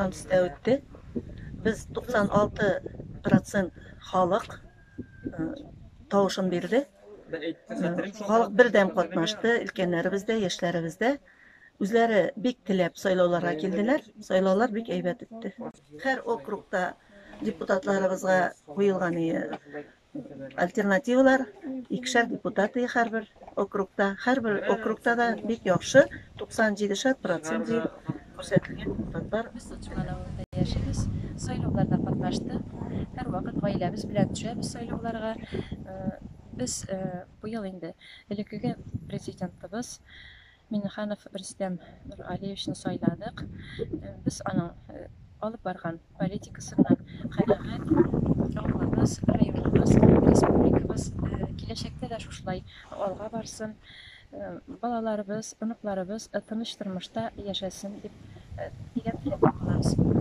оешкан төстә үтте. Без 96 процент халык тавышын бирде. Халык бердәм катнашты, өлкәннәребез дә, яшьләребез дә. Үзләре бик теләп сайлауларга килделәр. Сайлаулар бик әйбәт үтте. Һәр округта депутатларыбызга куелган альтернативалар, икешәр депутат һәрбер округта. Һәрбер округта да бик яхшы, 97 процент җыеп күрсәтелгән депутатлар. Без Чулман авылында яшибез, сайлауларда катнаштык. Һәрвакыт гаиләбез белән төшәбез сайлауларга. Без быел инде элеккеге президентыбыз Миңнеханов Рөстәм Нургалиевичны сайладык. Без аның алып барган политикасыннан канәгать. Авылыбыз, районыбыз, республикабыз киләчәктә дә шушылай алга барсын. Балаларыбыз, оныкларыбыз тыныч тормышта яшәсен дип дигән теләктә калабыз.